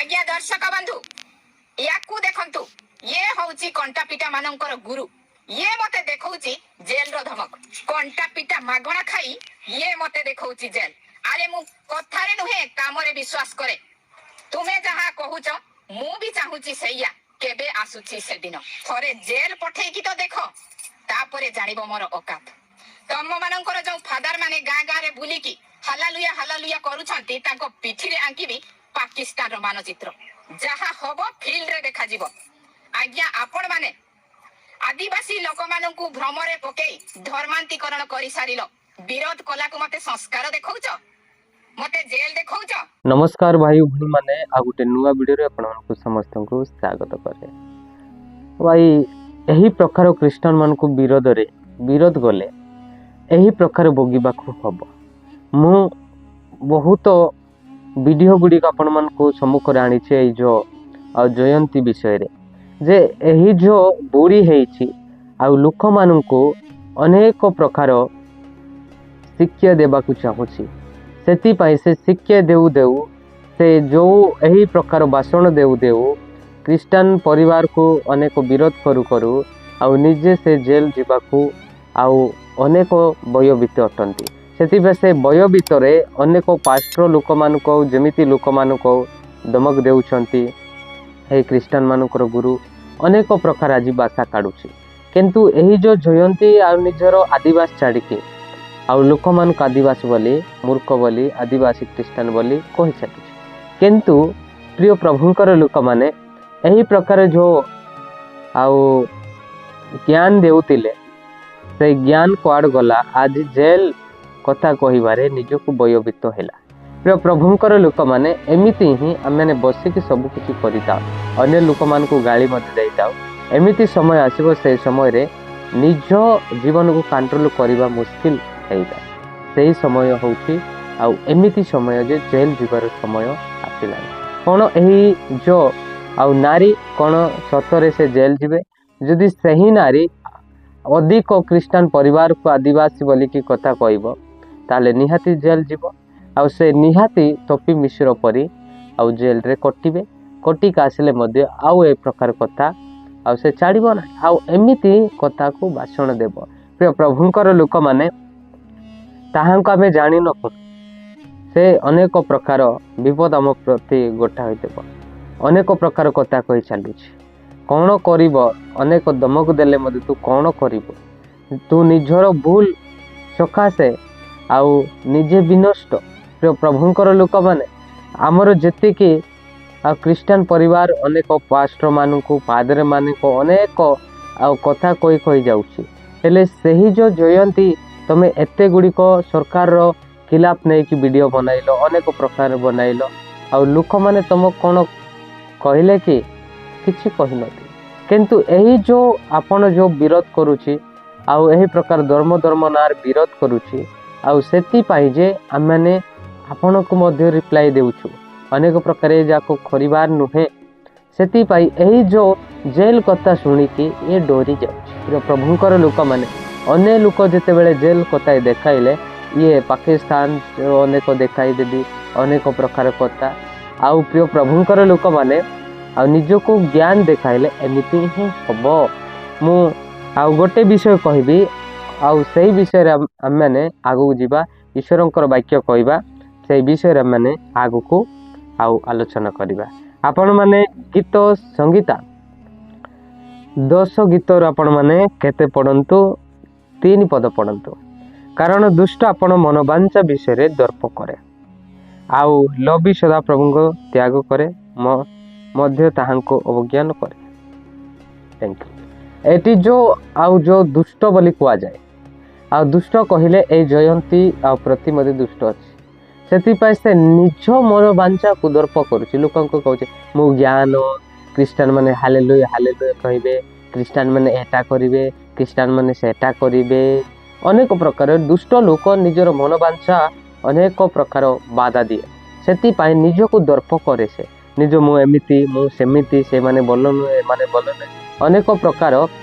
ଆଜ୍ଞା ଦର୍ଶକ ବନ୍ଧୁ, ୟାକୁ ଦେଖନ୍ତୁ। ଇଏ ହଉଛି କଣ୍ଟାପିଟା ମାନଙ୍କର ଗୁରୁ। ଇଏ ମତେ ଦେଖଉଛି ଜେଲର ଧମକ। କଣ୍ଟାପିଟା ମାଗଣା ଖାଇ ଇଏ ମତେ ଦେଖଉଛି ଜେଲ। ଆରେ, ମୁଁ କଥାରେ ନୁହେଁ, କାମରେ ବିଶ୍ୱାସ କରେ। ତୁମେ ଯାହା କହୁଛ, ମୁଁ ବି ଚାହୁଁଛି ସେଇଆ। କେବେ ଆସୁଛି ସେଦିନ? ଥରେ ଜେଲ ପଠେଇକି ତ ଦେଖ, ତାପରେ ଜାଣିବ ମୋର ଅକାତ। ତମ ମାନଙ୍କର ଯୋଉ ଫାଦର ମାନେ ଗାଁ ଗାଁରେ ବୁଲିକି ହାଲାଲୁୟା ହାଲାଲୁୟା କରୁଛନ୍ତି, ତାଙ୍କ ପିଠିରେ ଆଙ୍କିବି ପାକିସ୍ତାନର ମାନଚିତ୍ର। ଯାହା ହବ ଫିଲ୍ଡରେ ଦେଖାଯିବ। ଆଜ୍ଞା, ଆପଣ ମାନେ ଆଦିବାସୀ ଲୋକମାନଙ୍କୁ ଭ୍ରମରେ ପକେଇ ଧର୍ମାନ୍ତୀକରଣ କରିସାରିଲ। ବିରୋଧ କଲାକୁ ମତେ ସଂସ୍କାର ଦେଖଉଛ, ମତେ ଜେଲ ଦେଖଉଛ। ନମସ୍କାର ଭାଇ ଭଉଣୀମାନେ, ଆଉ ଗୋଟେ ନୂଆ ଭିଡ଼ିଓରେ ଆପଣମାନଙ୍କୁ ସମସ୍ତଙ୍କୁ ସ୍ୱାଗତ କରେ। ଭାଇ, ଏହି ପ୍ରକାର ଖ୍ରୀଷ୍ଟାନମାନଙ୍କୁ ବିରୋଧରେ ବିରୋଧ କଲେ ଏହି ପ୍ରକାର ଭୋଗିବାକୁ ହେବ। ମୁଁ ବହୁତ ଭିଡ଼ିଓ ଗୁଡ଼ିକ ଆପଣମାନଙ୍କୁ ସମ୍ମୁଖରେ ଆଣିଛି ଏଇ ଯେଉଁ ଆଉ ଜୟନ୍ତୀ ବିଷୟରେ, ଯେ ଏହି ଯେଉଁ ବୁଢ଼ୀ ହେଇଛି ଆଉ ଲୋକମାନଙ୍କୁ ଅନେକ ପ୍ରକାର ଶିକ୍ଷା ଦେବାକୁ ଚାହୁଁଛି। ସେଥିପାଇଁ ସେ ଶିକ୍ଷା ଦେଉ ଦେଉ, ସେ ଯେଉଁ ଏହି ପ୍ରକାର ଭାଷଣ ଦେଉ ଦେଉ, ଖ୍ରୀଷ୍ଟାନ ପରିବାରକୁ ଅନେକ ବିରୋଧ କରୁ କରୁ ଆଉ ନିଜେ ସେ ଜେଲ୍ ଯିବାକୁ ଆଉ ଅନେକ ଭୟଭୀତ ଅଟନ୍ତି। ସେଥିପାଇଁ ସେ ଭୟଭୀତରେ ଅନେକ ପାଷ୍ଟ୍ର ଲୋକମାନଙ୍କୁ ଆଉ ଯେମିତି ଲୋକମାନଙ୍କୁ ଧମକ ଦେଉଛନ୍ତି। ଏହି ଖ୍ରୀଷ୍ଟାନ ମାନଙ୍କର ଗୁରୁ ଅନେକ ପ୍ରକାର ଆଜି ଭାଷା କାଢ଼ୁଛି। କିନ୍ତୁ ଏହି ଯେଉଁ ଜୟନ୍ତୀ ଆଉ ନିଜର ଆଦିବାସୀ ଛାଡ଼ିକି ଆଉ ଲୋକମାନଙ୍କୁ ଆଦିବାସୀ ବୋଲି, ମୂର୍ଖ ବୋଲି, ଆଦିବାସୀ ଖ୍ରୀଷ୍ଟାନ ବୋଲି କହି ଚାଲିଛି। କିନ୍ତୁ ପ୍ରିୟ ପ୍ରଭୁଙ୍କର ଲୋକମାନେ, ଏହି ପ୍ରକାର ଯେଉଁ ଆଉ ଜ୍ଞାନ ଦେଉଥିଲେ, ସେଇ ଜ୍ଞାନ କୁଆଡ଼େ ଗଲା? ଆଜି ଜେଲ୍ କଥା କହିବାରେ ନିଜକୁ ଭୟଭୀତ ହେଲା। ପ୍ରିୟ ପ୍ରଭୁଙ୍କର ଲୋକମାନେ, ଏମିତି ହିଁ ଆମେମାନେ ବସିକି ସବୁ କିଛି କରିଥାଉ, ଅନ୍ୟ ଲୋକମାନଙ୍କୁ ଗାଳି ମଧ୍ୟ ଦେଇଥାଉ। ଏମିତି ସମୟ ଆସିବ, ସେଇ ସମୟରେ ନିଜ ଜୀବନକୁ କଣ୍ଟ୍ରୋଲ କରିବା ମୁସ୍କିଲ ହେଇଯାଏ। ସେଇ ସମୟ ହେଉଛି ଆଉ ଏମିତି ସମୟ ଯେ ଜେଲ୍ ଯିବାର ସମୟ ଆସିଲାଣି। କ'ଣ ଏହି ଯେଉଁ ଆଉ ନାରୀ କ'ଣ ସତରେ ସେ ଜେଲ୍ ଯିବେ? ଯଦି ସେହି ନାରୀ ଅଧିକ ଖ୍ରୀଷ୍ଟାନ ପରିବାରକୁ ଆଦିବାସୀ ବୋଲିକି କଥା କହିବ, ତାହେଲେ ନିହାତି ଜେଲ୍ ଯିବ। ଆଉ ସେ ନିହାତି ତପି ମିଶ୍ର ପରି ଆଉ ଜେଲ୍ରେ କଟିବେ। କଟିକି ଆସିଲେ ମଧ୍ୟ ଆଉ ଏ ପ୍ରକାର କଥା ଆଉ ସେ ଛାଡ଼ିବ ନାହିଁ, ଆଉ ଏମିତି କଥାକୁ ଭାଷଣ ଦେବ। ପ୍ରିୟ ପ୍ରଭୁଙ୍କର ଲୋକମାନେ, ତାହାଙ୍କୁ ଆମେ ଜାଣିନୁ। ସେ ଅନେକ ପ୍ରକାର ବିପଦ ଆମ ପ୍ରତି ଗୋଟା ହୋଇଦେବ। ଅନେକ ପ୍ରକାର କଥା କହି ଚାଲୁଛି। କ'ଣ କରିବ? ଅନେକ ଧମକ ଦେଲେ ମଧ୍ୟ ତୁ କ'ଣ କରିବୁ? ତୁ ନିଜର ଭୁଲ ସକାଶେ ଆଉ ନିଜେ ବିନଷ୍ଟ। ପ୍ରିୟ ପ୍ରଭୁଙ୍କର ଲୋକମାନେ, ଆମର ଯେତିକି ଆଉ ଖ୍ରୀଷ୍ଟାନ ପରିବାର ଅନେକ ପାଷ୍ଟରମାନଙ୍କୁ, ଫାଦରମାନଙ୍କୁ ଅନେକ ଆଉ କଥା କହି କହି ଯାଉଛି। ହେଲେ ସେହି ଯେଉଁ ଜୟନ୍ତୀ, ତମେ ଏତେ ଗୁଡ଼ିକ ସରକାରର ଖିଲାପ ନେଇକି ଭିଡ଼ିଓ ବନାଇଲ, ଅନେକ ପ୍ରକାର ବନାଇଲ, ଆଉ ଲୋକମାନେ ତମ କ'ଣ କହିଲେ କି? କିଛି କହିନଥିଲେ। କିନ୍ତୁ ଏହି ଯେଉଁ ଆପଣ ଯେଉଁ ବିରୋଧ କରୁଛି ଆଉ ଏହି ପ୍ରକାର ଧର୍ମ ଧର୍ମ ନାଁରେ ବିରୋଧ କରୁଛି, ଆଉ ସେଥିପାଇଁ ଯେ ଆମେମାନେ ଆପଣଙ୍କୁ ମଧ୍ୟ ରିପ୍ଲାଏ ଦେଉଛୁ ଅନେକ ପ୍ରକାର ଯାକୁ କରିବାର ନୁହେଁ। ସେଥିପାଇଁ ଏହି ଯେଉଁ ଜେଲ୍ କଥା ଶୁଣିକି ଇଏ ଡରି ଯାଉଛି। ପ୍ରଭୁଙ୍କର ଲୋକମାନେ, ଅନ୍ୟ ଲୋକ ଯେତେବେଳେ ଜେଲ୍ କଥା ଦେଖାଇଲେ, ଇଏ ପାକିସ୍ତାନ ଅନେକ ଦେଖାଇଦେବି, ଅନେକ ପ୍ରକାର କଥା। ଆଉ ପ୍ରିୟ ପ୍ରଭୁଙ୍କର ଲୋକମାନେ, ଆଉ ନିଜକୁ ଜ୍ଞାନ ଦେଖାଇଲେ ଏମିତି ହିଁ ହେବ। ମୁଁ ଆଉ ଗୋଟେ ବିଷୟ କହିବି, ଆଉ ସେଇ ବିଷୟରେ ଆମେମାନେ ଆଗକୁ ଯିବା, ଈଶ୍ୱରଙ୍କର ବାକ୍ୟ କହିବା। ସେଇ ବିଷୟରେ ଆମେମାନେ ଆଗକୁ ଆଉ ଆଲୋଚନା କରିବା। ଆପଣମାନେ ଗୀତ ସଂହିତା 10 ଗୀତରୁ ଆପଣମାନେ କେତେ ପଢ଼ନ୍ତୁ, 3 ପଦ ପଢ଼ନ୍ତୁ। କାରଣ ଦୁଷ୍ଟ ଆପଣ ମନବାଞ୍ଚା ବିଷୟରେ ଦର୍ପ କରେ, ଆଉ ଲୋଭୀ ସଦାପ୍ରଭୁଙ୍କ ତ୍ୟାଗ କରେ, ମଧ୍ୟ ତାହାଙ୍କୁ ଅବଜ୍ଞାନ କରେ। Thank you. ଏଠି ଯେଉଁ ଆଉ ଯେଉଁ ଦୁଷ୍ଟ ବୋଲି କୁହାଯାଏ, ଆଉ ଦୁଷ୍ଟ କହିଲେ ଏଇ ଜୟନ୍ତୀ ଆଉ ପ୍ରତି ମଧ୍ୟ ଦୁଷ୍ଟ ଅଛି। ସେଥିପାଇଁ ସେ ନିଜ ମନବାଞ୍ଛାକୁ ଦର୍ପ କରୁଛି। ଲୋକଙ୍କୁ କହୁଛି ମୁଁ ଜ୍ଞାନ, ଖ୍ରୀଷ୍ଟାନ ମାନେ ହାଲେଲୁୟା ହାଲେଲୁୟା କହିବେ, ଖ୍ରୀଷ୍ଟାନ ମାନେ ଏଟା କରିବେ, ଖ୍ରୀଷ୍ଟାନ ମାନେ ସେଟା କରିବେ। ଅନେକ ପ୍ରକାର ଦୁଷ୍ଟ ଲୋକ ନିଜର ମନବାଞ୍ଛା ଅନେକ ପ୍ରକାର ବାଧା ଦିଏ। ସେଥିପାଇଁ ନିଜକୁ ଦର୍ପ କରେ ସେ ନିଜ, ମୁଁ ଏମିତି, ମୁଁ ସେମିତି, ସେମାନେ ଭଲ ନୁହେଁ, ଏମାନେ ଭଲ ନୁହେଁ। ଅନେକ ପ୍ରକାର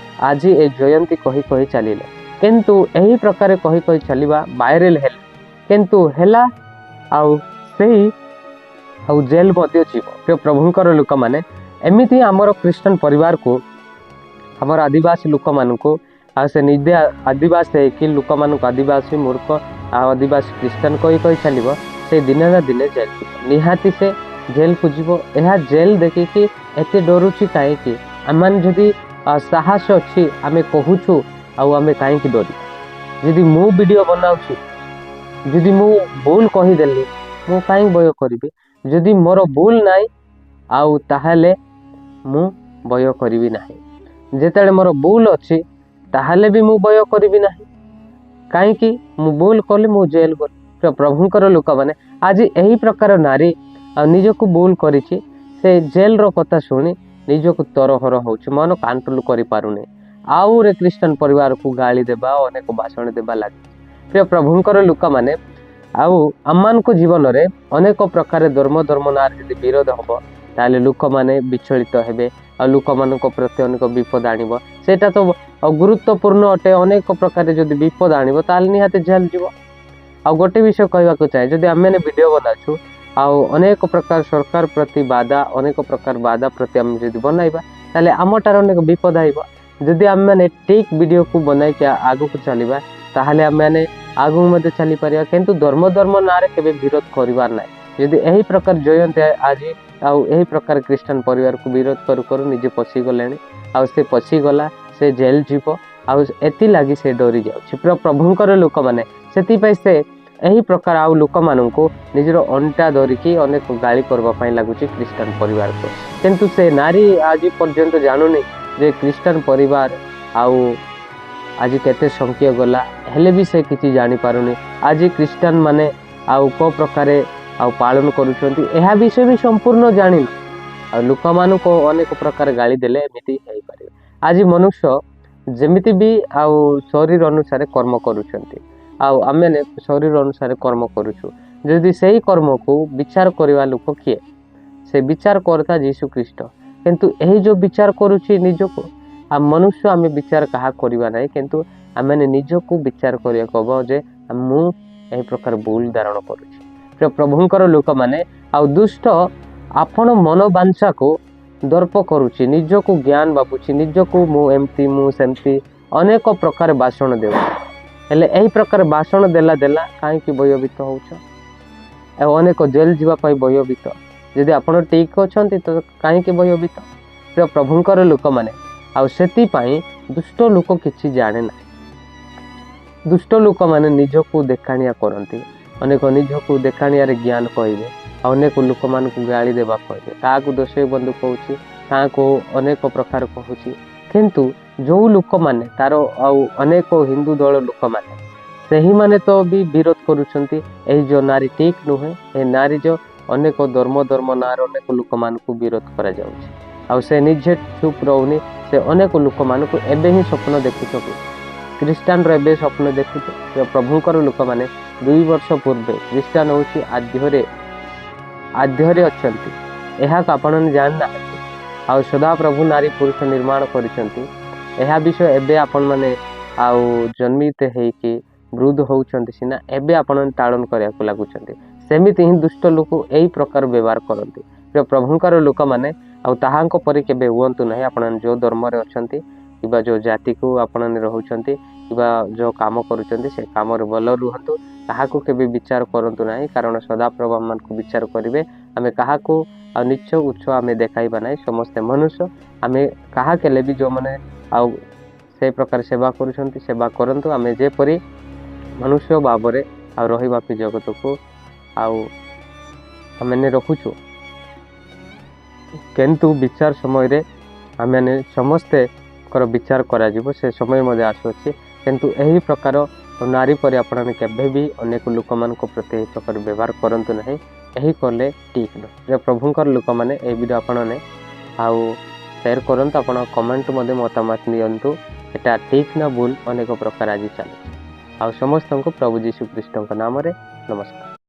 ଆଜି ଏ ଜୟନ୍ତୀ କହି କହି ଚାଲିଲେ। କିନ୍ତୁ ଏହି ପ୍ରକାର କହି କହି ଚାଲିବା ଭାଇରାଲ ହେଲା, କିନ୍ତୁ ହେଲା ଆଉ ସେଇ ଆଉ ଜେଲ୍ ମଧ୍ୟ ଯିବ। ପ୍ରିୟ ପ୍ରଭୁଙ୍କର ଲୋକମାନେ, ଏମିତି ଆମର ଖ୍ରୀଷ୍ଟିଆନ ପରିବାରକୁ, ଆମର ଆଦିବାସୀ ଲୋକମାନଙ୍କୁ, ଆଉ ସେ ନିଜେ ଆଦିବାସୀ ହେଇକି ଲୋକମାନଙ୍କୁ ଆଦିବାସୀ ମୂର୍ଖ ଆଉ ଆଦିବାସୀ ଖ୍ରୀଷ୍ଟିଆନ କହି କହି ଚାଲିବ, ସେ ଦିନେ ନା ଦିନେ ଜେଲ୍ ଯିବ। ନିହାତି ସେ ଜେଲ୍କୁ ଯିବ। ଏହା ଜେଲ୍ ଦେଖିକି ଏତେ ଡରୁଛି କାହିଁକି? ଆମମାନେ ଯଦି ସାହସ ଅଛି, ଆମେ କହୁଛୁ, ଆଉ ଆମେ କାହିଁକି ଡରିବୁ? ଯଦି ମୁଁ ଭିଡ଼ିଓ ବନାଉଛି, ଯଦି ମୁଁ ଭୁଲ କହିଦେଲି, ମୁଁ କାହିଁକି ଭୟ କରିବି? ଯଦି ମୋର ଭୁଲ ନାହିଁ ଆଉ ତାହେଲେ ମୁଁ ଭୟ କରିବି ନାହିଁ। ଯେତେବେଳେ ମୋର ଭୁଲ ଅଛି, ତାହେଲେ ବି ମୁଁ ଭୟ କରିବି ନାହିଁ। କାହିଁକି? ମୁଁ ଭୁଲ କଲି, ମୁଁ ଜେଲ୍ ଗଲି। ପ୍ରଭୁଙ୍କର ଲୋକମାନେ, ଆଜି ଏହି ପ୍ରକାର ନାରୀ ଆଉ ନିଜକୁ ଭୁଲ କରିଛି, ସେ ଜେଲ୍ର କଥା ଶୁଣି ନିଜକୁ ତରହର ହେଉଛି, ମନ କଣ୍ଟ୍ରୋଲ କରିପାରୁନି, ଆଉ ରେ ଖ୍ରୀଷ୍ଟିଆନ ପରିବାରକୁ ଗାଳି ଦେବା, ଅନେକ ଭାଷଣ ଦେବା ଲାଗିଛି। ପ୍ରିୟ ପ୍ରଭୁଙ୍କର ଲୋକମାନେ, ଆଉ ଆମମାନଙ୍କ ଜୀବନରେ ଅନେକ ପ୍ରକାର ଧର୍ମ ଧର୍ମ ନାଁରେ ଯଦି ବିରୋଧ ହେବ, ତାହେଲେ ଲୋକମାନେ ବିଚଳିତ ହେବେ ଆଉ ଲୋକମାନଙ୍କ ପ୍ରତି ଅନେକ ବିପଦ ଆଣିବ। ସେଇଟା ତ ଗୁରୁତ୍ୱପୂର୍ଣ୍ଣ ଅଟେ। ଅନେକ ପ୍ରକାର ଯଦି ବିପଦ ଆଣିବ, ତାହେଲେ ନିହାତି ଜେଲ୍ ଯିବ। ଆଉ ଗୋଟେ ବିଷୟ କହିବାକୁ ଚାହେଁ, ଯଦି ଆମେମାନେ ଭିଡ଼ିଓ ବନାଉଛୁ ଆଉ ଅନେକ ପ୍ରକାର ସରକାର ପ୍ରତି ବାଧା, ଅନେକ ପ୍ରକାର ବାଧା ପ୍ରତି ଆମେ ଯଦି ବନାଇବା, ତାହେଲେ ଆମଠାରେ ଅନେକ ବିପଦ ଆଇବ। ଯଦି ଆମେମାନେ ଠିକ୍ ଭିଡ଼ିଓକୁ ବନାଇକି ଆଗକୁ ଚାଲିବା, ତାହେଲେ ଆମେମାନେ ଆଗକୁ ମଧ୍ୟ ଚାଲିପାରିବା। କିନ୍ତୁ ଧର୍ମ ଧର୍ମ ନାଁରେ କେବେ ବିରୋଧ କରିବାର ନାହିଁ। ଯଦି ଏହି ପ୍ରକାର ଜୟନ୍ତୀ ଆଜି ଆଉ ଏହି ପ୍ରକାର ଖ୍ରୀଷ୍ଟିଆନ ପରିବାରକୁ ବିରୋଧ କରୁ କରୁ ନିଜେ ପଶିଗଲେଣି, ଆଉ ସେ ପଶିଗଲା, ସେ ଜେଲ୍ ଯିବ, ଆଉ ଏଥିଲାଗି ସେ ଡରି ଯାଉଛି। ପ୍ରଭୁଙ୍କର ଲୋକମାନେ, ସେଥିପାଇଁ ସେ ଏହି ପ୍ରକାର ଆଉ ଲୋକମାନଙ୍କୁ ନିଜର ଅଣ୍ଟା ଧରିକି ଅନେକ ଗାଳି କରିବା ପାଇଁ ଲାଗୁଛି ଖ୍ରୀଷ୍ଟିଆନ ପରିବାରକୁ। କିନ୍ତୁ ସେ ନାରୀ ଆଜି ପର୍ଯ୍ୟନ୍ତ ଜାଣୁନି ଯେ ଖ୍ରୀଷ୍ଟିଆନ ପରିବାର ଆଉ ଆଜି କେତେ ସଂଖ୍ୟା ଗଲା, ହେଲେ ବି ସେ କିଛି ଜାଣିପାରୁନି। ଆଜି ଖ୍ରୀଷ୍ଟିଆନ ମାନେ ଆଉ କେଉଁ ପ୍ରକାରେ ଆଉ ପାଳନ କରୁଛନ୍ତି, ଏହା ବିଷୟ ବି ସମ୍ପୂର୍ଣ୍ଣ ଜାଣିନୁ, ଆଉ ଲୋକମାନଙ୍କୁ ଅନେକ ପ୍ରକାର ଗାଳି ଦେଲେ ଏମିତି ହେଇପାରିବ। ଆଜି ମନୁଷ୍ୟ ଯେମିତି ବି ଆଉ ଶରୀର ଅନୁସାରେ କର୍ମ କରୁଛନ୍ତି, ଆଉ ଆମେମାନେ ଶରୀର ଅନୁସାରେ କର୍ମ କରୁଛୁ। ଯଦି ସେଇ କର୍ମକୁ ବିଚାର କରିବା ଲୋକ କିଏ? ସେ ବିଚାର କର୍ତ୍ତା ଯୀଶୁ ଖ୍ରୀଷ୍ଟ। କିନ୍ତୁ ଏହି ଯେଉଁ ବିଚାର କରୁଛି ନିଜକୁ, ଆଉ ମନୁଷ୍ୟ ଆମେ ବିଚାର କାହା କରିବା ନାହିଁ, କିନ୍ତୁ ଆମେମାନେ ନିଜକୁ ବିଚାର କରିବାକୁ ହବ ଯେ ମୁଁ ଏହି ପ୍ରକାର ଭୁଲ ଧାରଣ କରୁଛି। ପ୍ରଭୁଙ୍କର ଲୋକମାନେ, ଆଉ ଦୁଷ୍ଟ ଆପଣ ମନବାଞ୍ଛାକୁ ଦର୍ପ କରୁଛି, ନିଜକୁ ଜ୍ଞାନ ଭାବୁଛି, ନିଜକୁ ମୁଁ ଏମିତି, ମୁଁ ସେମିତି, ଅନେକ ପ୍ରକାର ଭାଷଣ ଦେଉଛି। ହେଲେ ଏହି ପ୍ରକାର ଭାଷଣ ଦେଲା ଦେଲା କାହିଁକି ଭୟଭୀତ ହେଉଛ ଆଉ ଅନେକ ଜେଲ୍ ଯିବା ପାଇଁ ଭୟଭୀତ? ଯଦି ଆପଣ ଠିକ୍ ଅଛନ୍ତି ତ କାହିଁକି ଭୟଭୀତ? ପ୍ରିୟ ପ୍ରଭୁଙ୍କର ଲୋକମାନେ, ଆଉ ସେଥିପାଇଁ ଦୁଷ୍ଟ ଲୋକ କିଛି ଜାଣେ ନାହିଁ। ଦୁଷ୍ଟ ଲୋକମାନେ ନିଜକୁ ଦେଖାଣିଆ କରନ୍ତି, ଅନେକ ନିଜକୁ ଦେଖାଣିଆରେ ଜ୍ଞାନ କହିବେ, ଆଉ ଅନେକ ଲୋକମାନଙ୍କୁ ଗାଳି ଦେବା କହିବେ, କାହାକୁ ଦୋଷୀ ବନ୍ଧୁ କହୁଛି, କାହାକୁ ଅନେକ ପ୍ରକାର କହୁଛି। କିନ୍ତୁ ଯେଉଁ ଲୋକମାନେ ତାର ଆଉ ଅନେକ ହିନ୍ଦୁ ଦଳ ଲୋକମାନେ, ସେହିମାନେ ତ ବି ବିରୋଧ କରୁଛନ୍ତି, ଏହି ଯେଉଁ ନାରୀ ଠିକ୍ ନୁହେଁ, ଏ ନାରୀ ଯେଉଁ ଅନେକ ଧର୍ମ ଧର୍ମ ନାଁରେ ଅନେକ ଲୋକମାନଙ୍କୁ ବିରୋଧ କରାଯାଉଛି, ଆଉ ସେ ନିଜେ ଚୁପ୍ ରହୁନି। ସେ ଅନେକ ଲୋକମାନଙ୍କୁ ଏବେ ହିଁ ସ୍ୱପ୍ନ ଦେଖୁଛ କି ଖ୍ରୀଷ୍ଟିଆନର ଏବେ ସ୍ୱପ୍ନ ଦେଖୁଛ? ପ୍ରଭୁଙ୍କର ଲୋକମାନେ, 2 ବର୍ଷ ପୂର୍ବେ ଖ୍ରୀଷ୍ଟିଆନ ହେଉଛି ଆଧ୍ୟରେ ଆଧ୍ୟରେ ଅଛନ୍ତି, ଏହାକୁ ଆପଣ ଜାଣିନାହାନ୍ତି। ଆଉ ସଦାପ୍ରଭୁ ନାରୀ ପୁରୁଷ ନିର୍ମାଣ କରିଛନ୍ତି, ଏହା ବିଷୟ ଏବେ ଆପଣମାନେ ଆଉ ଜନ୍ମିତ ହେଇକି ବୃଦ୍ଧ ହେଉଛନ୍ତି ସିନା, ଏବେ ଆପଣ ତାଳନ କରିବାକୁ ଲାଗୁଛନ୍ତି। ସେମିତି ହିଁ ଦୁଷ୍ଟ ଲୋକ ଏହି ପ୍ରକାର ବ୍ୟବହାର କରନ୍ତି। ପ୍ରଭୁଙ୍କର ଲୋକମାନେ, ଆଉ ତାହାଙ୍କ ପରି କେବେ ହୁଅନ୍ତୁ ନାହିଁ। ଆପଣ ଯେଉଁ ଧର୍ମରେ ଅଛନ୍ତି କିମ୍ବା ଯେଉଁ ଜାତିକୁ ଆପଣ ରହୁଛନ୍ତି କିମ୍ବା ଯେଉଁ କାମ କରୁଛନ୍ତି, ସେ କାମରେ ଭଲ ରୁହନ୍ତୁ। କାହାକୁ କେବେ ବିଚାର କରନ୍ତୁ ନାହିଁ, କାରଣ ସଦାପ୍ରଭୁ ଆମମାନଙ୍କୁ ବିଚାର କରିବେ। ଆମେ କାହାକୁ ଆଉ ନିଚ ଉଚ୍ଚ ଆମେ ଦେଖାଇବା ନାହିଁ, ସମସ୍ତେ ମନୁଷ୍ୟ। ଆମେ କାହା ହେଲେ ବି ଯେଉଁମାନେ ଆଉ ସେ ପ୍ରକାର ସେବା କରୁଛନ୍ତି, ସେବା କରନ୍ତୁ। ଆମେ ଯେପରି ମନୁଷ୍ୟ ଭାବରେ ଆଉ ରହିବାକୁ ଜଗତକୁ ଆଉ ଆମେମାନେ ରଖୁଛୁ, କିନ୍ତୁ ବିଚାର ସମୟରେ ଆମେମାନେ ସମସ୍ତେଙ୍କର ବିଚାର କରାଯିବ, ସେ ସମୟ ମଧ୍ୟ ଆସୁଅଛି। କିନ୍ତୁ ଏହି ପ୍ରକାର ନାରୀ ପରି ଆପଣମାନେ କେବେ ବି ଅନେକ ଲୋକମାନଙ୍କ ପ୍ରତି ଏହି ପ୍ରକାର ବ୍ୟବହାର କରନ୍ତୁ ନାହିଁ। ଏହି କଲେ ଠିକ୍ ନୁହେଁ। ପ୍ରଭୁଙ୍କର ଲୋକମାନେ, ଏହି ଭିଡ଼ିଓ ଆପଣମାନେ ଆଉ ସେୟାର କରନ୍ତୁ, ଆପଣ କମେଣ୍ଟ ମଧ୍ୟ ମତାମତ ଦିଅନ୍ତୁ, ଏଟା ଠିକ୍ ନା ଭୁଲ ଅନେକ ପ୍ରକାର ଆଜି ଚାଲୁଛି। ଆଉ ସମସ୍ତଙ୍କୁ ପ୍ରଭୁ ଯୀଶୁ ଖ୍ରୀଷ୍ଟଙ୍କ ନାମରେ ନମସ୍କାର।